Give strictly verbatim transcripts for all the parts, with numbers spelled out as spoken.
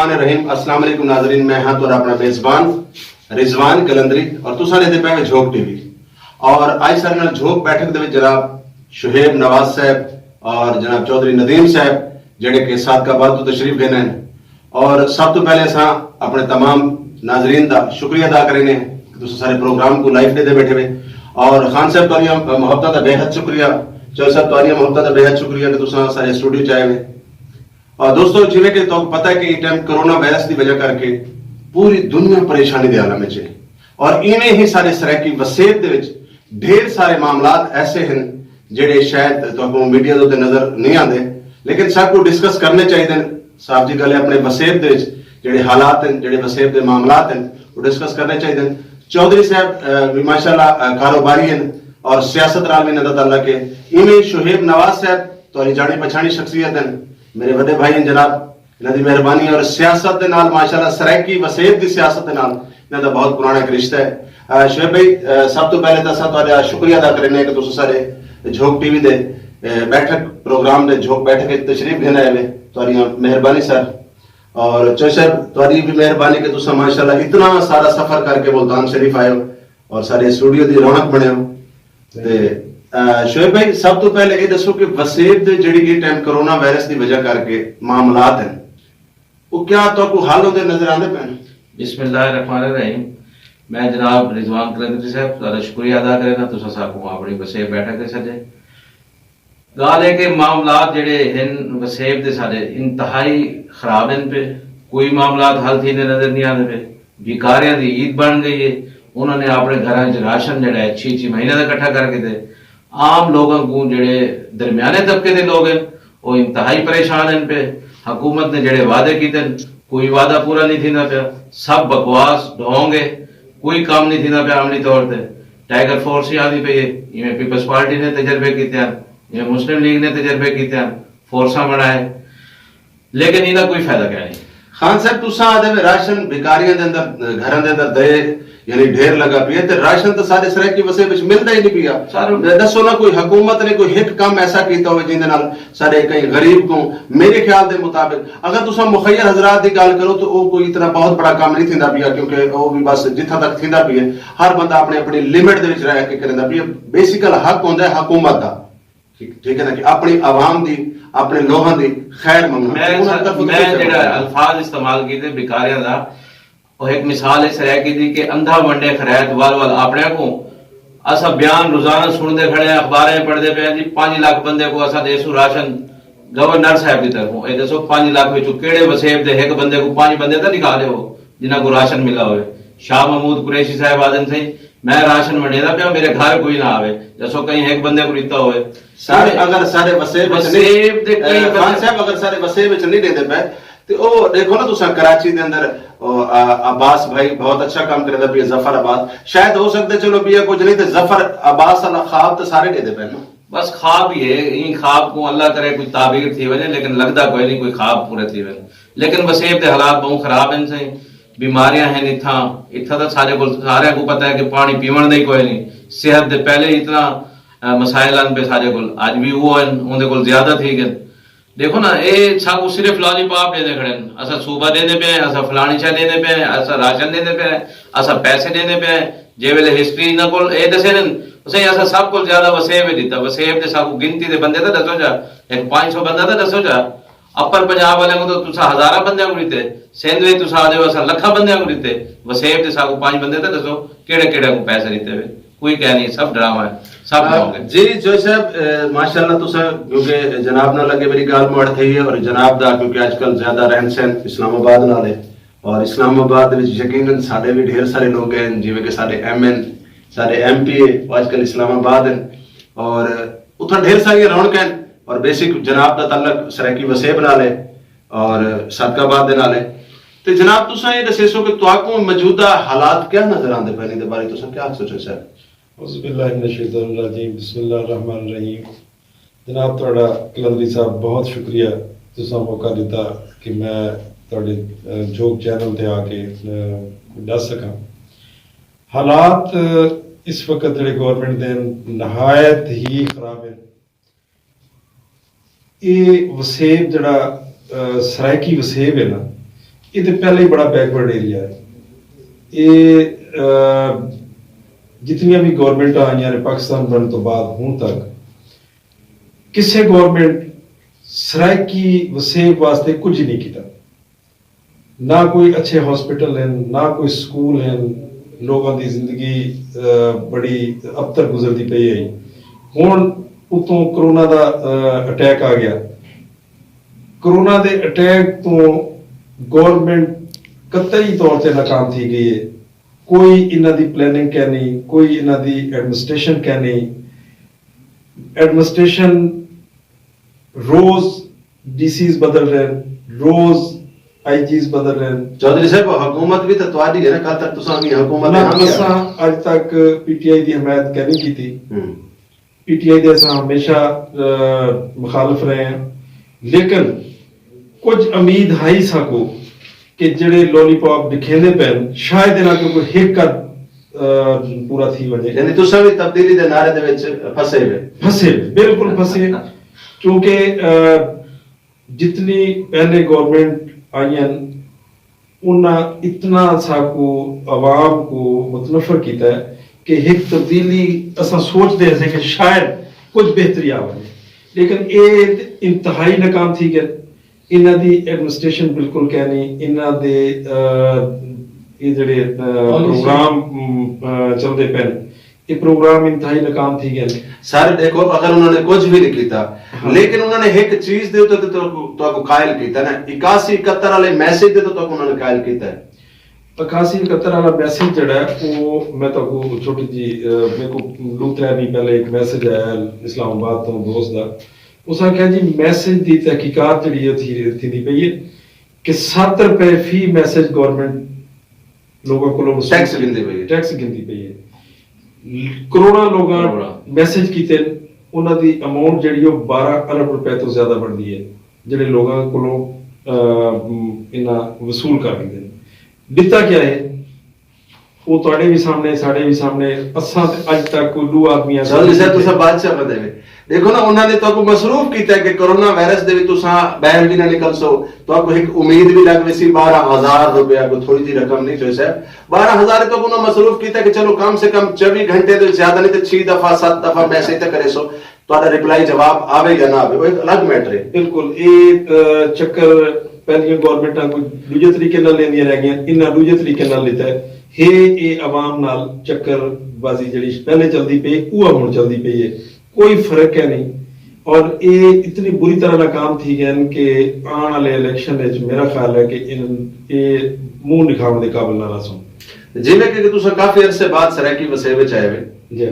الرحمن الرحیم۔ السلام علیکم ناظرین، میں ہاں تہاݙا اپݨا میزبان رضوان قلندری اور تساں ݙیہدے پئے وے جھوک ٹی وی۔ اور اڄ ساݙے نال جھوک بیٹھک دے وچ جناب شعیب نواز صاحب اور جناب چوہدری ندیم صاحب، جڑے کہ صادق آباد توں تشریف گھن آئے ہن۔ اور سب توں پہلے اساں اپݨے تمام ناظرین دا شکریہ ادا کریندے ہیں کہ تساں سارے پروگرام کوں لائیو ݙیہدے بیٹھے وے۔ اور خان صاحب تہاݙیاں محبتاں دا بے حد شکریہ، چوہدری صاحب تہاݙیاں محبتاں دا بے حد شکریہ کہ تساں سارے اسٹوڈیو چ آئے وے۔ اور دوستو، جیویں کہ تہاکوں پتہ ہے کہ ایں ٹائم کرونا وائرس دی وجہ کر کے پوری دنیا پریشانی دے عالم وچ ہے، اور ایویں ہی سارے سرائیکی وسیب دے وچ ڈھیر سارے معاملات ایسے ہن جڑے شاید تہاکوں میڈیا دے اتے نظر نہیں آندے، لیکن ساکوں ڈسکس کرنے چاہیدے ہن۔ صاف جی گل ہے، اپنے وسیب دے وچ جڑے حالات ہن، جڑے وسیب دے معاملات ہن، وہ ڈسکس کرنے چاہیدے ہن۔ چوہدری صاحب، اہ، بھی ماشاءاللہ، اہ، کاروباری ہن اور سیاست نال بھی انہاں دا تعلق ہے۔ ایویں شعیب نواز صاحب تہاݙی جاݨی پچھاݨی شخصیت ہن، میرے وݙے بھائی ہن جناب، انہاں دی مہربانی اور سیاست دے نال ماشاءاللہ سرائیکی وسیب دی سیاست دے نال انہاں دا بہت پراݨا ہک رشتہ ہے۔ اہ، شعیب بھائی، اہ، سب توں پہلے تاں اساں تہاݙا شکریہ ادا کریندے ہیں کہ تساں سارے جھوک ٹی وی دے، اہ، بیٹھک پروگرام دے جھوک بیٹھک وچ تشریف گھن آئے وے، تہاݙیاں مہربانی سر۔ اور چوہدری صاحب تہاݙی بھی مہربانی کہ تساں ماشاءاللہ اتنا سارا سفر کر کے ملتان شریف آئے ہو اور سارے اسٹوڈیو دی رونق بنے ہو۔ تے، آ، شعیب بھائی، سب توں پہلے اے ݙسو کہ وسیب دے جڑی اے ٹائم کرونا وائرس دی وجہ کر کے معاملات ہن، او کیا تہاکوں حل ہوندے نظر آندے پئے ہن؟ بسم اللہ الرحمن الرحیم۔ میں جناب رضوان قلندری صاحب، تہاݙا شکریہ ادا کرینداں، تساں ساکوں اپݨی وسیب بیٹھک تے سݙے۔ ڳالھ ہے کہ معاملات جڑے ہن وسیب دے سارے انتہائی خراب ہن پئے، کوئی معاملات حل تھیندے نظر نہیں آندے پئے۔ بھکاریاں دی عید بݨ ڳئی ہے، انہاں نے اپݨے گھراں وچ راشن جڑا ہے چھی چھی مہینے دا اکٹھا کر گھدے۔ عام لوگاں کوں، جڑے درمیانے طبقے دے لوگ ہن، او انتہائی پریشان ہن پئے۔ حکومت نے جڑے وعدے کیتے ہن، کوئی وعدہ پورا نہیں تھیندا پیا، سب بکواس ڈھونگ ہے، کوئی کم نہیں تھیندا پیا عملی طور تے۔ ٹائیگر فورس ہی آندی پئی ہے، ایویں پیپلز پارٹی نے تجربے کیتے ہن، ایویں مسلم لیگ نے تجربے کیتے ہن، فورساں بݨائے، لیکن ایندا کوئی فائدہ کائنی۔ خان صاحب، تساں آہدے وے راشن بھکاریاں دے اندر، گھراں دے اندر دئے، یعنی ڈھیر لڳا پیا، تے راشن تاں سارے سرائیکی وسیب وچ ملدا ہی نہیں پیا۔ سر، ݙسو نا، کوئی حکومت نے کوئی ہک کم ایسا کیتا ہوئے جیندے نال سارے کہیں غریب کوں، میرے خیال دے مطابق، اگر تساں مخیر حضرات دی ڳالھ کرو تو او کوئی اتنا بہت بڑا کم نہیں تھیندا پیا، کیونکہ او بھی بس جتھاں تک تھیندا پیا، ہر بندہ اپݨی اپݨی لمٹ دے وچ رہ کے کریندا پیا۔ بیسیکل حق ہوندا ہے حکومت دا، ٹھیک، ٹھیک ہے نا، کہ اپݨی عوام دی، اپݨے لوگاں دی خیر منگݨا۔ میں انہاں دی طرف میں جڑا الفاظ استعمال کیتے بھکاریاں دا، او ہک مثال ہے سرائیکی دی کہ اندھا ونڈے خیرات، ول ول اپݨیاں کوں۔ اساں بیان روزانہ سݨدے کھڑے ہیں، اخباریں پڑھدے پئے ہیں جی، پنج لکھ بندے کوں اساں ݙیسوں راشن گورنر صاحب دی طرفوں۔ اے ݙسو، پنج لکھ وچوں کیڑھے وسیب دے ہک بندے کوں، پنج بندے تاں ݙکھا ݙیو جنہاں کوں راشن ملا ہوئے؟ شاہ محمود قریشی صاحب آہدن سئیں، میں راشن ونڈیندا پیاں، میرے گھر کوئی نہ آوے۔ ݙسو، کہیں ہک بندے کوں ݙتا ہوئے؟ سارے، اگر سارے وسیب وچ نہیں، وسیب دے کئی اے، خان بندے صاحب، اگر سارے وسیب وچ نہیں ݙیندے پئے، تے او ݙیکھو نا، تساں کراچی دے اندر، او، آ، عباس بھائی بہت اچھا کم کریندا پیا، ظفر عباس۔ شاید ہو سڳدے، چلو، ٻیا کجھ نہیں، تے ظفر عباس والا خواب تے سارے ݙیہدے پئے نا۔ بس خواب ہی ہے، ایں خواب کوں اللہ کرے کوئی تعبیر تھی ونڄے، لیکن لڳدا کوئی نہیں کوئی خواب پورے تھی ونڄن۔ لیکن وسیب دے حالات ٻہوں خراب ہن سئیں، بیماریاں ہن اتھاں، اتھاں تاں سارے کول، ساریاں کوں پتہ ہے کہ پاݨی پیوݨ دا ہی کوئی نہیں، صحت دے پہلے ہی اتنا، آ، مسائل ہن پئے سارے کول، اڄ وی اوہو ہن، اوندے کول زیادہ تھی ڳئن۔ ݙیکھو نا، اے ساکوں صرف لالی پاپ ݙیندے کھڑے ہن۔ اساں صوبہ ݙیندے پئے ہیں، اساں فلاݨی شے ݙیندے پئے ہیں، اساں راشن ݙیندے پئے ہیں، اساں پیسے ݙیندے پئے ہیں۔ جے ویلے ہسٹری انہاں کول اے ݙسیندن، سئیں، اساں سب کول زیادہ وسیب ہی ݙتا۔ وسیب دے ساکوں گنتی دے بندے تاں ݙسو چا، ہک پنج سو بندہ تاں ݙسو چا۔ اپر پنجاب والیاں کوں تاں تساں ہزاراں بندیاں کوں ݙتے، سندھ وچ تساں آہدے ہو اساں لکھاں بندیاں کوں ݙتے، وسیب دے ساکوں پنج بندے تاں ݙسو کیڑھے کیڑھے کوں پیسے ݙتے وے؟ کوئی کہہ نہیں، سب ڈرامہ ہے، سب ڈھونگ ہے۔ جی جوش صاحب، اے، ماشاءاللہ تساں، کیونکہ جناب نال اڳے میری ڳالھ مہاڑ تھئی ہے، اور جناب دا کیونکہ اڄ کل زیادہ رہن سہن اسلام آباد نال ہے، اور اسلام آباد دے وچ یقیناً ساݙے وی ڈھیر سارے لوگ ہیں، جیویں کہ ساݙے ایم این، ساݙے ایم پی اے، او اڄ کل اسلام آباد ہیں، اور اتھاں ڈھیر ساریاں رونقاں ہیں، اور بیسک جناب دا تعلق سرائیکی وسیب نال ہے، اور صادق آباد دے نال ہے۔ تے جناب، تساں اے ݙسیسو کہ تہاکوں موجودہ حالات کیا نظر آندے پئے نے، دے بارے تساں کیا سوچو سر؟ اعوذ باللہ من الشیطان الرجیم، بسم اللہ الرحمن الرحیم۔ جناب تہاݙا قلندری صاحب، بہت شکریہ، تساں موقع ݙتا کہ میں تہاݙے، اے، جھوک چینل تے آ کے، اے، ݙس سکاں۔ حالات، اے، اس وقت جڑے گورنمنٹ دے نہایت ہی خراب ہیں۔ اے وسیب جڑا، اے، سرائیکی وسیب ہے نا، یہ تو پہلے ہی بڑا بیکورڈ ایریا ہے۔ یہ جتنی بھی گورنمنٹ آئی ہیں پاکستان بننے تو بعد ہوں تک کسے گورنمنٹ سرائیکی وسیب واسطے کچھ نہیں کیتا۔ نہ کوئی اچھے ہاسپٹل ہیں، نہ کوئی سکول ہیں۔ لوگوں کی زندگی بڑی ابتر گزرتی پئی ہے۔ ہوں اتوں کرونا دا اٹیک آ گیا۔ کرونا دے اٹیک تو گورنمنٹ قطعی طور تے ناکام تھی گئی ہے۔ کوئی انہاں دی پلاننگ کینی، کوئی انہاں دی ایڈمنسٹریشن کینی۔ ایڈمنسٹریشن روز ڈی سیز بدل رہے، روز آئی جیز بدل رہے۔ چوہدری صاحب، حکومت بھی تو تہاڈی ہے نا، کل تک تساں بھی حکومت نہ۔ اساں اج تک پی ٹی آئی دی حمایت کینی کیتی۔ پی ٹی آئی دے اساں ہمیشہ مخالف رہے ہیں، لیکن کچھ امید ہائی ساکو کہ جڑے لولی پاپ ڈکھیندے پین شاید انہاں کو کوئی ہک قد پورا تھی وجے۔ یعنی تساں بھی تبدیلی دے نعرے دے وچ پھسے ہوئے؟ پھسے ہوئے، بالکل پھسے۔ کیونکہ جتنی پہلے گورنمنٹ آئی ہیں، انہاں اتنا ساکو عوام کو متنفر کیتا ہے کہ ایک تبدیلی اساں سوچ دے سے کہ شاید کچھ بہتری آ وجے، لیکن اے انتہائی ناکام تھی گئے۔ انہاں دی ایڈمنسٹریشن بالکل کینی، انہاں دے یہ جڑے پروگرام چلتے پین، یہ پروگرام انتہائی ناکام تھی گئے۔ سر دیکھو، اگر انہوں نے کچھ بھی نہیں کیتا، لیکن انہوں نے ایک چیز دے تو تو کو قائل کیتا نا، اکاسی اکہتر والے میسج دے تو تو انہوں نے قائل کیتا ہے۔ اکاسی اکہتر والا میسج جڑا ہے، وہ میں تو کو چھوٹی جی، میرے کو دو ترے دن پہلے ایک میسج آیا اسلام آباد تو دوست دا۔ اس نے کہا جی، میسج دی تحقیقات جڑی ہے تھی تھی دی پئی ہے کہ سات روپے فی میسج گورنمنٹ لوگاں کو ٹیکس گھندی پئی ہے، ٹیکس گھندی پئی ہے۔ کروڑاں لوگاں میسج کیتے، انہاں دی اماؤنٹ جڑی ہے بارہ ارب روپے تو زیادہ بنتی ہے، جڑے لوگاں کو انہاں وصول کر لیتے ہیں۔ ڈتا کیا ہے؟ وہ تہاڈے بھی سامنے، ساڈے بھی سامنے۔ اساں تے اج تک کوئی دو آدمی ایسا چل جی سر، تساں بادشاہ بندے وے۔ دیکھو نا، انہاں نے تہاکوں مصروف کیتا ہے کہ کرونا وائرس دے وچ تساں باہر بھی نہ نکل سو۔ تہاکوں ایک امید بھی لگ ویسی، بارہ ہزار روپیہ کوئی تھوڑی جی رقم نہیں تھوئی صاحب۔ بارہ ہزار تہاکوں انہاں مصروف کیتا ہے کہ چلو کم سے کم چوبی گھنٹے دے زیادہ نہیں تے چھ دفعہ، ست دفعہ میسج تے کرے سو۔ تہاڈا رپلائی جواب آوے یا نہ آوے، وہ ایک الگ میٹر ہے۔ بالکل، اے چکر پہلیاں گورنمنٹاں کوئی دوجے طریقے نال لیندیاں رہ گئیاں، انہاں دوجے طریقے نال لیتا ہے۔ ہے اے عوام نال چکر بازی جڑی پہلے چلدی پئی، اوہ ہن چلدی پئی ہے، کوئی فرق ہے نہیں۔ اور اے اتنی بری طرح ناکام تھی گئے ہیں کہ آن والے الیکشن وچ میرا خیال ہے کہ ان اے منہ دکھاون دے قابل نہ رہسوں۔ جی میں کہ تساں کافی عرصے بعد سرائیکی وسیب وچ آئے ہوئے۔ جی۔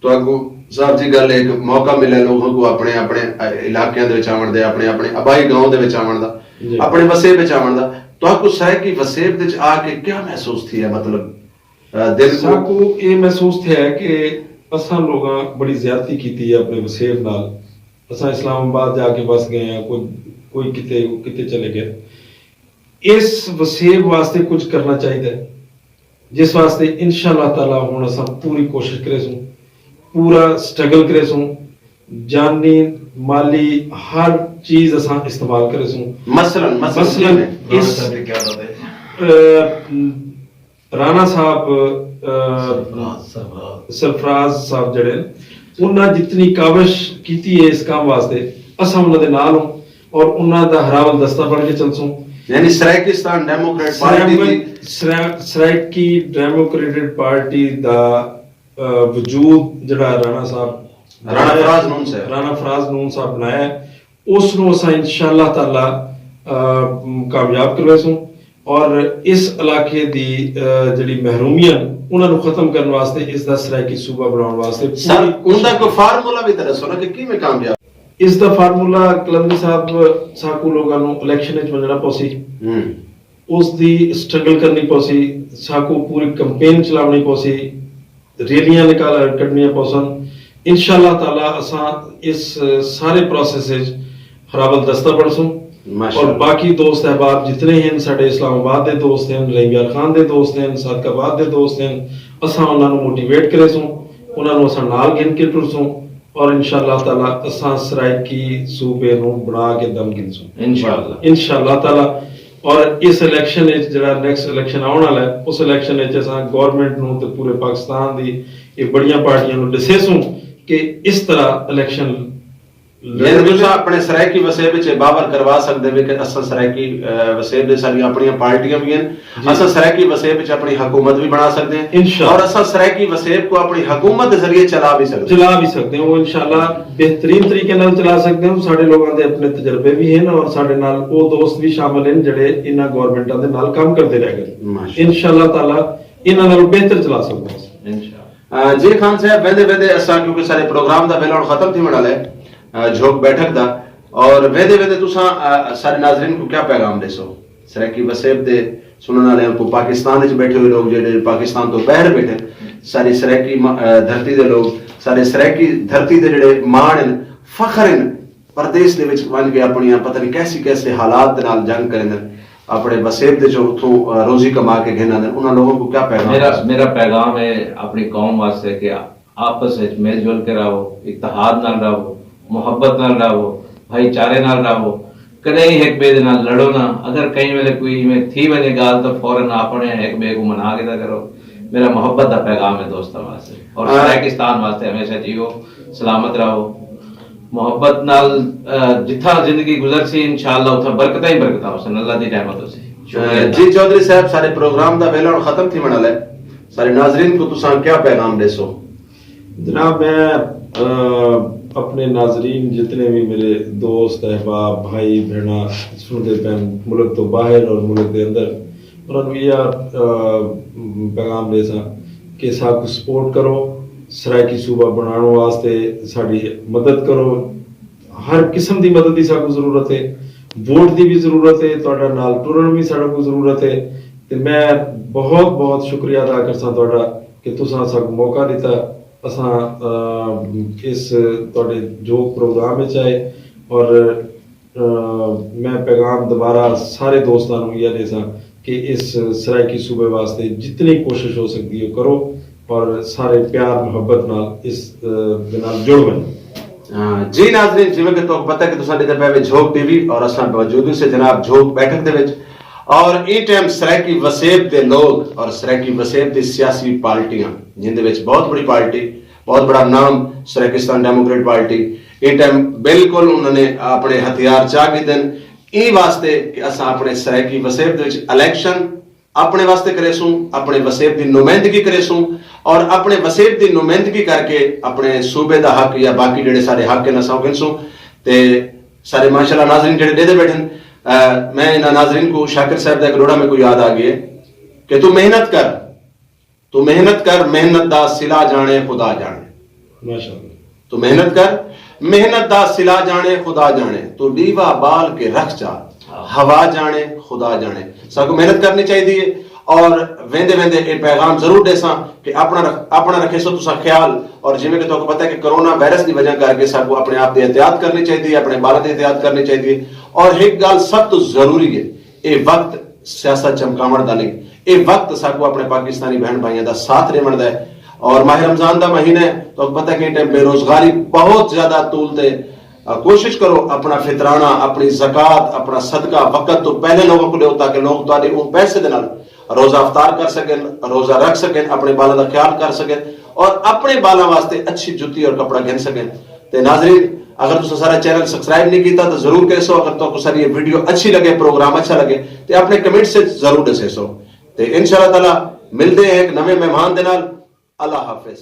تہاکوں صاحب جی گل ایک موقع ملے لوگوں کو اپنے اپنے علاقیاں دے وچ آون دے، اپنے اپنے آبائی گاؤں دے وچ آون دا، جی۔ اپنے وسیب وچ آون دا۔ تہاکوں سرائیکی وسیب دے وچ آ کے کیا محسوس تھی ہے؟ مطلب دل کو ساکو اے محسوس تھیا ہے کہ اساں لوگاں بڑی زیادتی کیتی ہے اپنے وسیب نال۔ اساں اسلام آباد جا کے وس گئے ہیں، کوئی کوئی کتے کتے چلے گئے۔ اس وسیب واسطے کچھ کرنا چاہیے، جس واسطے انشاءاللہ تعالی ہن اساں پوری کوشش کریسوں، پورا سٹرگل کریسوں، جانی، مالی، ہر چیز اساں استعمال کریسوں۔ مثلاً مثلاً مثلاً جی میں اس رانا صاحب سرفراز صاحب جڑے انہاں جتنی کاوش کیتی ہے اس کام واسطے، اساں انہاں دے نال ہوں اور انہاں دا ہراول دستہ بن کے چلسوں۔ یعنی سرائیکستان ڈیموکریٹ پارٹی دی سرائیکی ڈیموکریٹڈ پارٹی دا وجود جڑا رانا صاحب رانا فراز نون صاحب رانا فراز نون صاحب بنایا ہے، اس نو اساں انشاءاللہ تعالی کامیاب کرویسوں اور اس علاقے دی جڑی محرومیاں انہاں نو ختم کرن واسطے اس دا سرائیکی صوبہ بناون واسطے سر ان دا کوئی فارمولا بھی تے دسو نا کہ کیویں کامیاب اس دا فارمولا کلندر صاحب ساکو لوگاں نو الیکشن وچ ونجنا پوسی اس دی سٹرگل کرنی پوسی ساکو پوری کمپین چلاونی پوسی ریلیاں نکال کڈنیاں پوسن۔ انشاءاللہ تعالی اساں اس سارے پروسیس وچ ہراول دستہ بنسوں اور باقی دوست احباب جتنے ہیں ساڈے اسلام آباد دے دوست ہیں، رحیم یار خان دے دوست ہیں، صادق آباد دے دوست ہیں، اساں انہاں نوں موٹیویٹ کریسوں، انہاں نوں اساں نال گھن کے ٹرسوں اور انشاءاللہ تعالی اساں سرائیکی صوبے نوں بنا کے دم گھنسوں انشاءاللہ۔ انشاءاللہ تعالی۔ اور اس الیکشن وچ جڑا نیکسٹ الیکشن آؤن والا ہے، اس الیکشن وچ اساں گورنمنٹ نوں تے پورے پاکستان دی یہ بڑیاں پارٹیاں نوں ڈسیسوں کہ اس طرح الیکشن یعنی تساں اپنے سرائیکی وسیب وچ باور کروا سکدے وے کہ اساں سرائیکی وسیب دے ساڈیاں اپنیاں پارٹیاں بھی ہیں، اساں سرائیکی وسیب وچ اپنی حکومت بھی بنا سکدے ہیں، اور اساں سرائیکی وسیب کو اپنی حکومت دے ذریعے چلا بھی سکدے ہیں۔ چلا بھی سکدے ہیں، وہ انشاءاللہ بہترین طریقے نال چلا سکدے ہیں۔ ساڈے لوگاں دے اپنے تجربے بھی ہیں اور ساڈے نال او دوست بھی شامل ہیں جڑے انہاں گورنمنٹاں دے نال کم کردے رہ گئے۔ انشاءاللہ تعالی انہاں نال بہتر چلا سکدے ہیں۔ جی خان صاحب، ویندے ویندے اساں کیونکہ سارے پروگرام دا ویلا ہن ختم تھیوݨ والا ہے، جھوک بیٹھک دا، اور ویندے ویندے تساں سارے ناظرین کو کیا پیغام ݙیسو؟ سرائیکی وسیب دے سنن والے کو پاکستان وچ بیٹھے ہوئے لوگ جڑے پاکستان تو باہر بیٹھے، ساری سرائیکی دھرتی دے لوگ، سارے سرائیکی دھرتی دے جڑے ماݨ ہیں، فخر ہیں، پردیس دے وچ ونج کے اپنیاں پتہ نہیں کیسی کیسے حالات دے نال جنگ کریندن، اپنے وسیب دے جو اتھوں روزی کما کے گھن آندن، انہاں لوگوں کو کیا پیغام؟ میرا میرا پیغام ہے اپنی قوم واسطے کہ آپس وچ مل جل کے رہو، اتحاد نال رہو، محبت نال رہو، بھائی چارے نال رہو، کدے ہک بے دے نال لڑو نہ۔ اگر کہیں ویلے کوئی ایویں تھی ونجے گال تو فورا اپنے ہک بے کو منا کے کرو۔ میرا محبت دا پیغام ہے دوستاں واسطے اور سرائیکستان واسطے، ہمیشہ جیو سلامت رہو۔ محبت نال جتھاں زندگی گزر سی انشاءاللہ اتھاں برکتاں ہی برکتاں ہوسن، اللہ دی رحمت ہوسی۔ شکریہ۔ جی چوہدری صاحب، سارے پروگرام دا ویلا ہن ختم تھیوݨ والا ہے، سارے ناظرین کو تساں کیا پیغام ݙیسو؟ جناب میں اپنے ناظرین جتنے بھی میرے دوست احباب بھائی بھیݨاں سݨدے پئن ملک تو باہر اور ملک دے اندر، انہاں نوں ایہا پیغام ݙیساں کہ ساکوں سپورٹ کرو، سرائیکی صوبہ بݨاوݨ واسطے ساݙی مدد کرو۔ ہر قسم دی مدد دی ساکوں ضرورت ہے، ووٹ دی وی ضرورت ہے، تہاݙا نال ٹرݨ وی ساݙا کوں ضرورت ہے۔ تے میں بہت بہت شکریہ ادا کرساں تہاݙا کہ تساں ساکوں موقع ݙتا، اساں اس تہاݙے جھوک پروگرام وچ آئے اور میں پیغام دوبارہ سارے دوستاں نوں ایہا ݙیساں کہ اس سرائیکی صوبے واسطے جتنی کوشش ہو سکدی ہے کرو اور سارے پیار محبت نال اس دے نال جڑ ونڄو۔ جی ناظرین، جیویں کہ تہاکوں پتہ ہے کہ تساں ݙیہدے پئے وے جھوک ٹی وی اور اساں موجود ہسے جناب جھوک بیٹھک دے وچ، اور ایں ٹائم سرائیکی وسیب دے لوگ اور سرائیکی وسیب دی سیاسی پارٹیاں جیندے وچ بہت بڑی پارٹی بہت بڑا نام سرائیکستان ڈیموکریٹ پارٹی ایں ٹائم بالکل انہاں نے اپنے ہتھیار چا گھدن ایں واسطے کہ اساں اپنے سرائیکی وسیب دے وچ الیکشن اپنے واسطے کریسوں، اپنے وسیب دی نمائندگی کریسوں اور اپنے وسیب دی نمائندگی کر کے اپنے صوبے دا حق یا باقی جڑے سارے حق ہیں اساں گھنسوں۔ تے سارے ماشاءاللہ ناظرین جڑے ڈیدے بیٹھن، میں انہاں ناظرین کو شاکر صاحب دا ایک ڈوڑا میں کو یاد آ گئے کہ تو محنت کر، تو محنت کر، محنت دا صلہ جانے خدا جانے۔ تو محنت کر، محنت دا صلہ جانے خدا جانے۔ تو ڈیوا بال کے رکھ چا، ہوا جانے خدا جانے۔ ساکو محنت کرنی چاہیے اور ویندے ویندے اے پیغام ضرور ڈیساں کہ اپنا رکھ اپنا رکھے سو تسا خیال۔ اور جویں کہ تہاکوں پتہ ہے کہ کرونا وائرس دی وجہ کر کے ساکو اپنے آپ دی احتیاط کرنی چاہیے، اپنے بالاں دی احتیاط کرنی چاہیے۔ اور ایک گال سب تو ضروری ہے، اے وقت سیاست چمکاوݨ دا نئیں، اے وقت ساکوں اپݨے پاکستانی بھیݨ بھائیاں دا ساتھ ݙیوݨ دا ہے۔ اور ماہ رمضان دا مہینہ ہے، تہاکوں پتہ ہے کہ ایں ٹائم بے روزگاری بہت زیادہ طول تے کوشش کرو اپݨا فطرانہ، اپݨی زکوٰۃ، اپݨا صدقہ وقت توں پہلے لوگاں کوں ݙیو تاکہ لوگ تہاݙے اوں پیسے دے نال روزہ افطار کر سڳن، روزہ رکھ سڳن، اپݨے ٻالاں دا خیال کر سڳن اور اپݨے ٻالاں واسطے اچھی جتی اور کپڑا گھن سڳن۔ تے ناظرین، اگر تساں ساݙا چینل سبسکرائب نی کیتا تاں ضرور کریسو۔ اگر تہاکوں ساݙی اے ویڈیو اچھی لڳے، پروگرام اچھا لڳے تے اپݨے کمنٹس اچ ضرور ݙسیسو۔ تے انشاءاللہ تعالی ملدے ہیں ہک نویں مہمان دے نال۔ اللہ حافظ۔